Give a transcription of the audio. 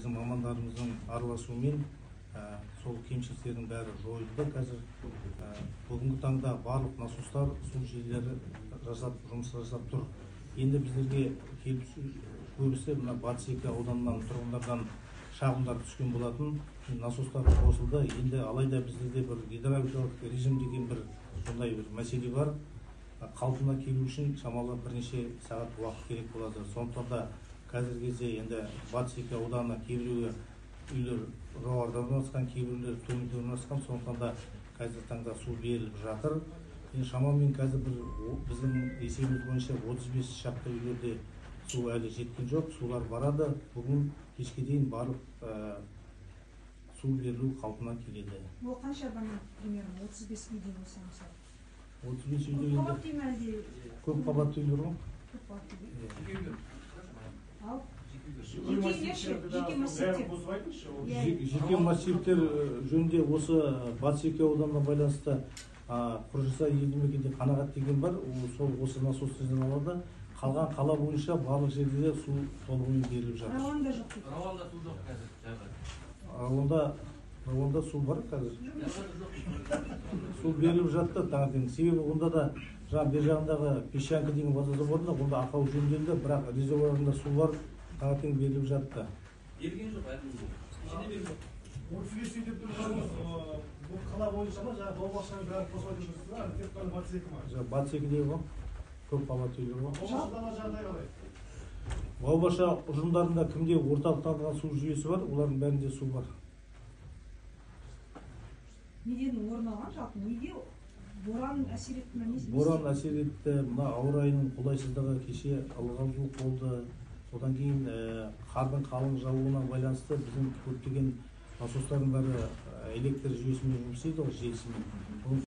Біздің мамандарымыздың араласуымен сол кемшіліктердің бәрі жойылды. Қазір бүгінгі таңда барлық насостар, су желілері жасап, жұмыс жасап тұр. Енді біздерге келіп көбісі мына Батыс 2 ауданынан тұрғындардан шағымдар түскен болатын. Насостар қосылды. Енді алайда біздерде бір гидравликалық режим деген бір сондай бір мәселе бар. Қалпына келу үшін шамалы бірнеше сағат уақыт керек болады. Сондықтан да қазіргі кезде енді Батыс 2 ауданына кейбіреуі үйлер жоғарыда орналасқан, кейбіреулері төменде орналасқан. Сондықтан да қазіргі таңда су беріліп жатыр. Енді шамамен қазір бір біздің есебіміз бойынша 35 шақты үйлерде су әлі жеткен жоқ, сулар барады. Бүгін кешке дейін барлық су берілу қалпына келеді. Ол қанша адамның примерно 35 үйде болса мысалы? 35 үйде енді Көп қабатты үй ме әлде? Көп қабатты үйлер ғой. Көп қабатты үй. Ал жеке массивтер. Жеке массивтер жөнінде осы Батыс 2 ауданына байланысты Құржаса елді мекенде Қанағат деген бар, сол осы насос алады. Қалған қала бойынша барлық жерде де су толығымен беріліп жатыр. Рауанда жоқ дейді. Рауанда су жоқ қазір. Рауанда су бар қазір. Су беріліп жатты таңертең. Себебі онда да жаңа бер жағындағы Песчанка деген водозаборында онда ақау жөнделді, бірақ резервуарында су бар, таңертең беріліп жатты. Берілген жоқ әлі. Кішкене берілген жоқ. 35 үй деп тұрсаңыз, бұл қала бойынша ма, жаңа бау-бақшаның бәрін қосып айтып тұрсыз ба, әлде тек қана Батыс 2 ма? Жаңа Батыс 2-дегі ғой, көп қабатты үйлер ғой. Бау-бақшадағы жағдай қалай? Бау-бақша ұжымдарында кімде орталықтандырылған су жүйесі бар, олардың бәрінде су бар. Неден орын алған жалпы? Неге боран әсер етті ме? Боран әсер етті, мына ауа райының қолайсыздығы, кеше ылғалдылық болды. Содан кейін қардың қалың жаууына байланысты біздің көптеген насостардың бәрі электр жүйесімен жұмыс істейді ғой, желісімен.